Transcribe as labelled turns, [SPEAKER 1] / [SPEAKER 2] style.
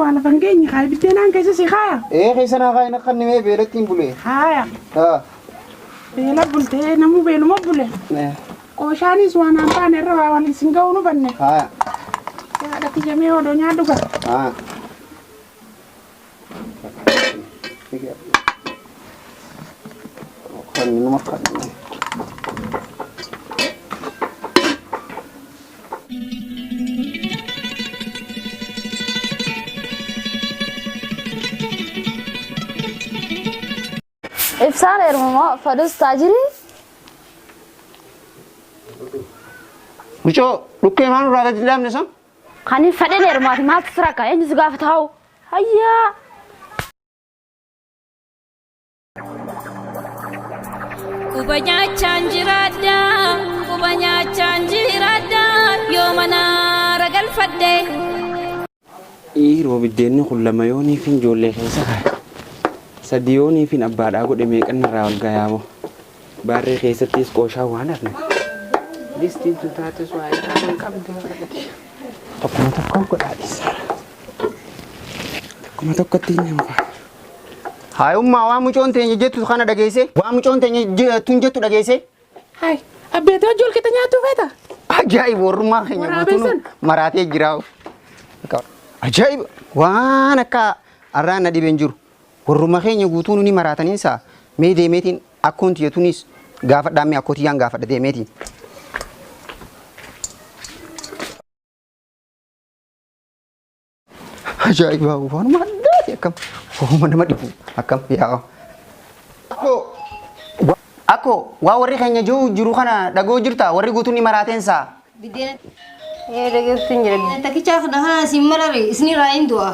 [SPEAKER 1] waa lafa hin geenye kaaya biddeenaan keessa si kaaya.
[SPEAKER 2] Ee keessa naa kaayi na kannimee beelattiin bule.
[SPEAKER 1] Haaya.
[SPEAKER 2] Haa.
[SPEAKER 1] Beela bultee namuu beeluma bule. Qooshaanis waan aan baane irra waa wal isin ga'uu nu banne.
[SPEAKER 2] Haa.
[SPEAKER 1] Yaada kiyyamee odoo nyaadhu gaa.
[SPEAKER 2] Haa. Kannuma kannime.
[SPEAKER 3] Ibsaan heerumumaa fadhus taajirii.
[SPEAKER 2] Mucoo dhukkee maal irraa gadi dhaabne san?
[SPEAKER 3] Kan hin fadheen heerumaati maaltu sira akka eenyu si gaafata hoo? Hayyaa.
[SPEAKER 4] Quba nyaachaan jiraadha, quba nyaachaan jiraadha, yoo mana ragalfadhe.
[SPEAKER 5] Dhiiroo biddeenni kun 2 yooniifin ijoollee keessa kaaya. 3 yooniifin abbaadhaa godhe meeqan narraa ol gayaaboo. Baarree keessattiis qooshaa waan hafne. Distiin tun taatus waa irraa hin qabdu. Tokkuma tokkoon godhaa dhiisaara. Tokkuma tokkotti hin nyaanfaa.
[SPEAKER 2] Haayummaa waan mucoon teenya jettu kana dhageesse? Waan mucoon teenya tun jettu dhageesse?
[SPEAKER 1] Hay, abbeetee hojii wal qixa nyaatuu feeta?
[SPEAKER 2] Ajaa'iba warrummaa keenya
[SPEAKER 1] Waraabessan.
[SPEAKER 2] guutuun maraatee jira. Ajaa'iba waan akka arraan na dhibeen jiru. Warrummaa keenya guutuun ni maraataniinsa mee deemeetiin akkoon tiyya tunis gaafadhaan mee akkoo tiyyaan gaafadha deemeetiin. Ajaa'iba waanuma addaati akkam waanuma nama dhibu akkam yaa. Akkoo akkoo waa warri keenya jiru jiru kana dhagoo jirta warri guutuun ni maraateensaa.
[SPEAKER 6] Biddeena
[SPEAKER 7] Ee dhageessuun jira.
[SPEAKER 6] Takkicha kana kana isin marare isin irraa hin du'a.